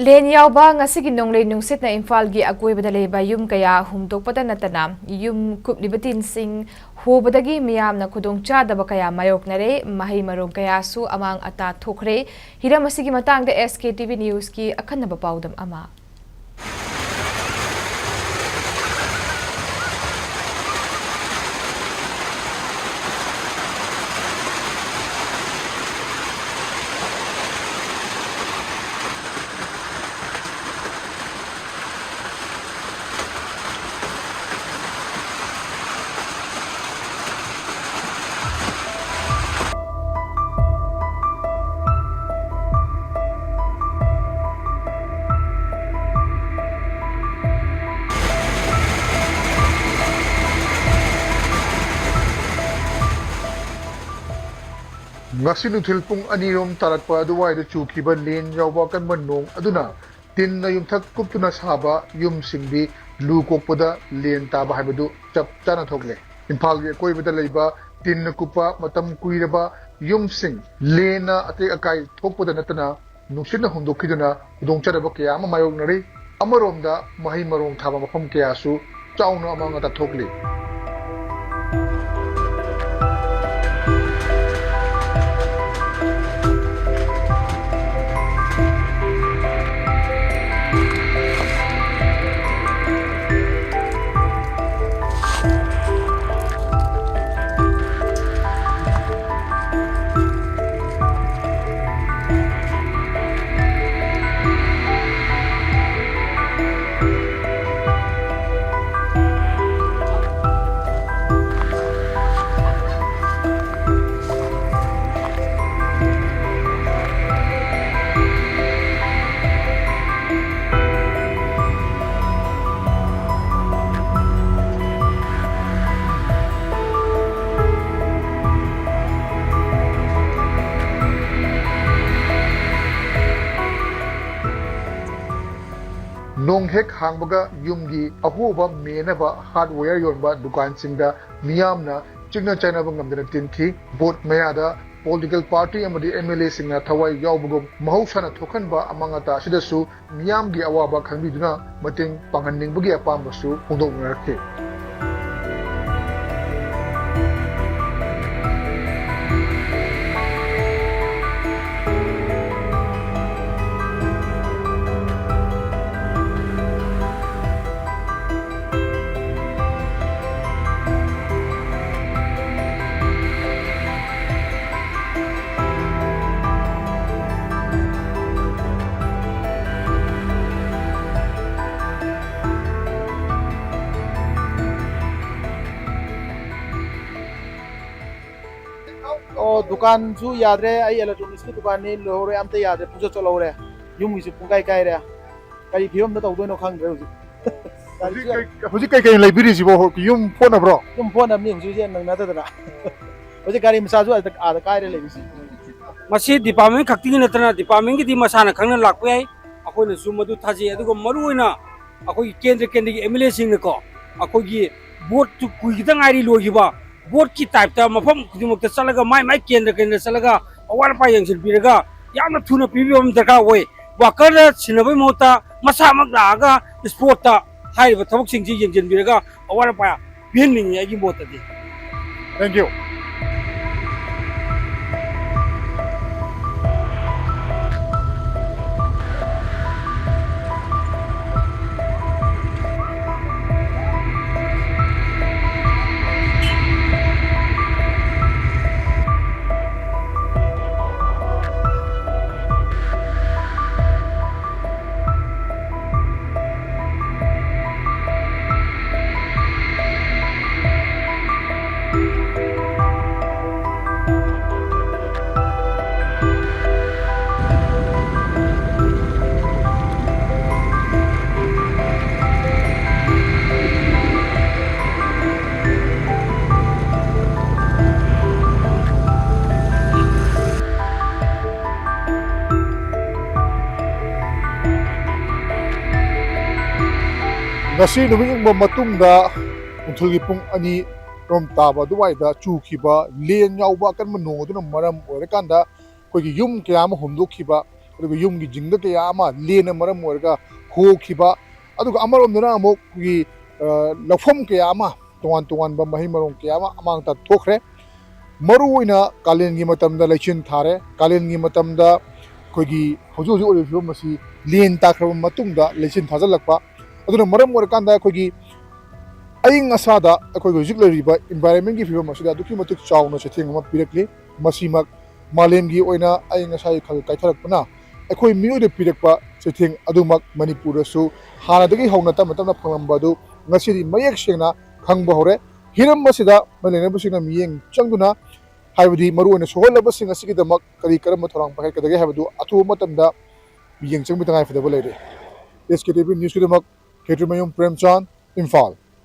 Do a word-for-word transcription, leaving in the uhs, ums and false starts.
ꯂꯦꯟ ꯌꯥꯎꯕ ꯉꯁꯤꯒꯤ ꯅꯣꯡꯂꯩ ꯅꯨꯡꯁꯤꯠꯅ ꯏꯝꯐꯥꯜꯒꯤ ꯑꯀꯣꯏꯕꯗ ꯂꯩꯕ ꯌꯨꯝ ꯀꯌꯥ ꯍꯨꯝꯗꯣꯛꯄꯗ ꯅꯠꯇꯅ, ꯌꯨꯝ ꯀꯨꯞꯂꯤꯕ ꯇꯤꯟꯁꯤꯡ ꯍꯣꯕꯗꯒꯤ ꯃꯤꯌꯥꯝꯅ ꯈꯨꯗꯣꯡꯆꯥꯗꯕ ꯀꯌꯥ ꯃꯥꯌꯣꯛꯅꯔꯦ꯫ ꯃꯍꯩ ꯃꯔꯣꯡ ꯀꯌꯥꯁꯨ ꯑꯃꯥꯡ ꯑꯇꯥ ꯊꯣꯛꯈ꯭ꯔꯦ꯫ ꯍꯤꯔꯝ ꯑꯁꯤꯒꯤ ꯃꯇꯥꯡꯗ S K T V News ꯀꯤ ꯑꯈꯟꯅꯕ ꯄꯥꯎꯗꯝ ꯑꯃ꯫ ꯉꯁꯤ ꯅꯨꯡꯊꯤꯜ ꯄꯨꯡ ꯑꯅꯤꯔꯣꯝ ꯇꯥꯔꯛꯄ ꯑꯗꯨꯋꯥꯏꯗ ꯆꯨꯈꯤꯕ ꯂꯦꯟ ꯌꯥꯎꯕ ꯑꯀꯟꯕ ꯅꯣꯡ ꯑꯗꯨꯅ ꯇꯤꯟꯅ ꯌꯨꯝꯊꯛ ꯀꯨꯞꯇꯨꯅ ꯁꯥꯕ ꯌꯨꯝꯁꯤꯡꯗꯤ ꯂꯨ ꯀꯣꯛꯄꯗ ꯂꯦꯟ ꯇꯥꯕ ꯍꯥꯏꯕꯗꯨ ꯆꯞ ꯆꯥꯅ ꯊꯣꯛꯂꯦ꯫ ꯏꯝꯐꯥꯜꯒꯤ ꯑꯀꯣꯏꯕꯗ ꯂꯩꯕ ꯇꯤꯟꯅ ꯀꯨꯞꯄ ꯃꯇꯝ ꯀꯨꯏꯔꯕ ꯌꯨꯝꯁꯤꯡ ꯂꯦꯟꯅ ꯑꯇꯦꯛ ꯑꯀꯥꯏ ꯊꯣꯛꯄꯗ ꯅꯠꯇꯅ ꯅꯨꯡꯁꯤꯠꯅ ꯍꯨꯝꯗꯣꯛꯈꯤꯗꯨꯅ ꯈꯨꯗꯣꯡꯆꯥꯗꯕ ꯀꯌꯥ ꯑꯃ ꯃꯥꯌꯣꯛꯅꯔꯤ꯫ ꯑꯃꯔꯣꯝꯗ ꯃꯍꯩ ꯃꯔꯣꯡ ꯊꯥꯕ ꯃꯐꯝ ꯀꯌꯥꯁꯨ ꯆꯥꯎꯅ ꯑꯃꯥꯡ ꯑꯇꯥ ꯊꯣꯛꯂꯤ꯫ ꯅꯣꯡ ꯍꯦꯛ ꯍꯥꯡꯕꯒ ꯌꯨꯝꯒꯤ ꯑꯍꯣꯕ ꯃꯦꯟꯅꯕ hardware ꯌꯣꯟꯕ ꯗꯨꯀꯥꯟꯁꯤꯡꯗ ꯃꯤꯌꯥꯝꯅ ꯆꯤꯛꯅ ꯆꯥꯏꯅꯕ ꯉꯝꯗꯅ ꯇꯤꯟꯈꯤ꯫ ꯕꯣꯠ ꯃꯌꯥꯗ political party ꯑꯃꯗꯤ M L A ꯁꯤꯡꯅ ꯊꯋꯥꯏ ꯌꯥꯎꯕꯒꯨꯝ ꯃꯍꯧꯁꯥꯅ ꯊꯣꯛꯍꯟꯕ ꯑꯃꯥꯡ ꯑꯇꯥ ꯑꯁꯤꯗꯁꯨ ꯃꯤꯌꯥꯝꯒꯤ ꯑꯋꯥꯕ ꯈꯪꯕꯤꯗꯨꯅ ꯃꯇꯦꯡ ꯄꯥꯡꯍꯟꯅꯤꯡꯕꯒꯤ ꯑꯄꯥꯝꯕꯁꯨ ꯐꯣꯡꯗꯣꯛꯅꯔꯛꯈꯤ꯫ ꯑꯣ, ꯗꯨꯀꯥꯟꯁꯨ ꯌꯥꯗ꯭ꯔꯦ꯫ ꯑꯩ electronics ꯀꯤ ꯗꯨꯀꯥꯟꯅꯤ, ꯂꯣꯏꯍꯧꯔꯦ, ꯑꯝꯇ ꯌꯥꯗ꯭ꯔꯦ, ꯄꯨꯡꯆꯣꯠ ꯆꯣꯠꯍꯧꯔꯦ꯫ ꯌꯨꯝꯒꯤꯁꯨ ꯄꯨꯡꯀꯥꯏ ꯀꯥꯏꯔꯦ꯫ ꯀꯔꯤ ꯐꯤꯕꯝꯗ ꯇꯧꯗꯣꯏꯅꯣ ꯈꯪꯗ꯭ꯔꯦ ꯍꯧꯖꯤꯛ꯫ ꯍꯧꯖꯤꯛ ꯀꯩ-, ꯍꯧꯖꯤꯛ ꯀꯩꯀꯩ ꯂꯩꯕꯤꯔꯤꯁꯤꯕꯣ? ꯌꯨꯝ ꯐꯣꯠꯅꯕ꯭ꯔꯣ? ꯌꯨꯝ ꯐꯣꯠꯅꯕꯅꯤ ꯍꯧꯖꯤꯛ ꯍꯧꯖꯤꯛ ꯅꯪꯅꯗꯗꯅ꯫ ꯍꯧꯖꯤꯛ ꯒꯥꯔꯤ ꯃꯆꯥꯁꯨ ꯑꯥꯗ, ꯑꯥꯗ ꯀꯥꯏꯔꯦ ꯂꯩꯔꯤꯁꯦ꯫ ꯃꯁꯤ department ꯈꯛꯇꯒꯤ ꯅꯠꯇꯅ, department ꯀꯤꯗꯤ ꯃꯁꯥꯅ ꯈꯪꯅ ꯂꯥꯛꯄ ꯌꯥꯏ, ꯑꯩꯈꯣꯏꯅꯁꯨ ꯃꯗꯨ ꯊꯥꯖꯩ꯫ ꯑꯗꯨꯒ ꯃꯔꯨꯑꯣꯏꯅ ꯑꯩꯈꯣꯏꯒꯤ ꯀꯦꯟꯗ꯭ꯔ ꯀꯦꯟꯗ꯭ꯔꯒꯤ M L A ꯁꯤꯡꯅꯀꯣ, ꯑꯩꯈꯣꯏꯒꯤ vote ꯇꯨ ꯀꯨꯏꯈꯤꯗ ꯉꯥꯏꯔꯤ ꯂꯣꯏꯈꯤꯕ, vote ꯀꯤ type ꯇ ꯃꯐꯝ ꯈꯨꯗꯤꯡꯃꯛꯇ ꯆꯠꯂꯒ, ꯃꯥꯏ ꯃꯥꯏ ꯀꯦꯟꯗ꯭ꯔ ꯀꯦꯟꯗ꯭ꯔ ꯆꯠꯂꯒ ꯑꯋꯥꯠ ꯑꯄꯥ ꯌꯦꯡꯁꯤꯟꯕꯤꯔꯒ ꯌꯥꯝꯅ ꯊꯨꯅ ꯄꯤꯕꯤꯕ ꯑꯃ ꯗꯔꯀꯥꯔ ꯑꯣꯏ꯫ Worker ꯗ ꯁꯤꯟꯅꯕꯒꯤ ꯃꯍꯨꯠꯇ ꯃꯁꯥꯃꯛ ꯂꯥꯛꯑꯒ spot ꯇ ꯍꯥꯏꯔꯤꯕ ꯊꯕꯛꯁꯤꯡꯁꯤ ꯌꯦꯡꯁꯤꯟꯕꯤꯔꯒ ꯑꯋꯥꯠ ꯑꯄꯥ ꯄꯤꯍꯟꯅꯤꯡꯉꯤ ꯑꯩꯒꯤ ꯃꯣꯠꯇꯗꯤ꯫ Thank you꯫ ꯉꯁꯤ ꯅꯨꯃꯤꯠ ꯌꯨꯡꯕ ꯃꯇꯨꯡꯗ ꯅꯨꯡꯊꯤꯜꯒꯤ ꯄꯨꯡ ꯑꯅꯤ ꯔꯣꯝ ꯇꯥꯕ ꯑꯗꯨꯋꯥꯏꯗ ꯆꯨꯈꯤꯕ ꯂꯦꯟ ꯌꯥꯎꯕ ꯑꯀꯟꯕ ꯅꯣꯡ ꯑꯗꯨꯅ ꯃꯔꯝ ꯑꯣꯏꯔꯀꯥꯟꯗ ꯑꯩꯈꯣꯏꯒꯤ ꯌꯨꯝ ꯀꯌꯥ ꯑꯃ ꯍꯨꯝꯗꯣꯛꯈꯤꯕ, ꯑꯗꯨꯒ ꯌꯨꯝꯒꯤ ꯖꯤꯡꯒ ꯀꯌꯥ ꯑꯃ ꯂꯦꯟꯅ ꯃꯔꯝ ꯑꯣꯏꯔꯒ ꯍꯣꯈꯤꯕ, ꯑꯗꯨꯒ ꯑꯃꯔꯣꯝꯗꯅ ꯑꯃꯨꯛ ꯑꯩꯈꯣꯏꯒꯤ, ꯑ, ꯂꯧꯐꯝ ꯀꯌꯥ ꯑꯃ, ꯇꯣꯉꯥꯟ ꯇꯣꯉꯥꯟꯕ ꯃꯍꯩ ꯃꯔꯣꯡ ꯀꯌꯥ ꯑꯃ ꯑꯃꯥꯡ ꯇꯥꯊꯣꯛꯈ꯭ꯔꯦ꯫ ꯃꯔꯨꯑꯣꯏꯅ ꯀꯥꯂꯦꯟꯒꯤ ꯃꯇꯝꯗ ꯂꯩꯆꯤꯟ ꯊꯥꯔꯦ꯫ ꯀꯥꯂꯦꯟꯒꯤ ꯃꯇꯝꯗ ꯑꯩꯈꯣꯏꯒꯤ ꯍꯧꯖꯤꯛ ꯍꯧꯖꯤꯛ ꯑꯣꯏꯔꯤꯕ ꯐꯤꯕꯝ ꯑꯁꯤ ꯂꯦꯟ ꯇꯥꯈ꯭ꯔꯕ ꯃꯇꯨꯡꯗ ꯂꯩꯆꯤꯟ ꯊꯥꯖꯤꯜꯂꯛꯄ, ꯑꯗꯨꯅ ꯃꯔꯝ ꯑꯣꯏꯔꯀꯥꯟꯗ ꯑꯩꯈꯣꯏꯒꯤ ꯑꯏꯪ ꯑꯁꯥꯗ ꯑꯩꯈꯣꯏꯒꯤ ꯍꯧꯖꯤꯛ ꯂꯩꯔꯤꯕ environment ꯀꯤ ꯐꯤꯕꯝ ꯑꯁꯤꯗ ꯑꯗꯨꯛꯀꯤ ꯃꯇꯤꯛ ꯆꯥꯎꯅ ꯆꯩꯊꯦꯡ ꯑꯃ ꯄꯤꯔꯛꯂꯤ꯫ ꯃꯁꯤꯃꯛ ꯃꯥꯂꯦꯝꯒꯤ ꯑꯣꯏꯅ ꯑꯏꯪ ꯑꯁꯥꯒꯤ ꯈꯜ ꯀꯥꯏꯊꯔꯛꯄꯅ ꯑꯩꯈꯣꯏ ꯃꯤꯑꯣꯏꯗ ꯄꯤꯔꯛꯄ ꯆꯩꯊꯦꯡ ꯑꯗꯨꯃꯛ ꯃꯅꯤꯄꯨꯔꯗꯁꯨ ꯍꯥꯟꯅꯗꯒꯤ ꯍꯧꯅ ꯇꯞꯅ ꯇꯞꯅ ꯐꯪꯂꯝꯕ ꯑꯗꯨ ꯉꯁꯤꯗꯤ ꯃꯌꯦꯛ ꯁꯦꯡꯅ ꯈꯪꯕ ꯍꯧꯔꯦ꯫ ꯍꯤꯔꯝ ꯑꯁꯤꯗ ꯃꯔꯤ ꯂꯩꯅꯕꯁꯤꯡꯅ ꯃꯤꯠꯌꯦꯡ ꯆꯪꯗꯨꯅ, ꯍꯥꯏꯕꯗꯤ ꯃꯔꯨꯑꯣꯏꯅ ꯁꯣꯛꯍꯜꯂꯕꯁꯤꯡ ꯑꯁꯤꯒꯤꯗꯃꯛ ꯀꯔꯤ ꯀꯔꯝꯕ ꯊꯧꯔꯥꯡ ꯄꯥꯏꯈꯠꯀꯗꯒꯦ ꯍꯥꯏꯕꯗꯨ ꯑꯊꯨꯕ ꯃꯇꯝꯗ ꯃꯤꯠꯌꯦꯡ ꯆꯪꯕ ꯇꯉꯥꯏ ꯐꯗꯕ ꯂꯩꯔꯦ꯫ S K T V news ꯀꯤꯗꯃꯛ ꯈꯦꯇ꯭ꯔꯤꯃꯌꯨꯝ ꯄ꯭ꯔꯦꯝꯆꯥꯟ, ꯏꯝꯐꯥꯜ꯫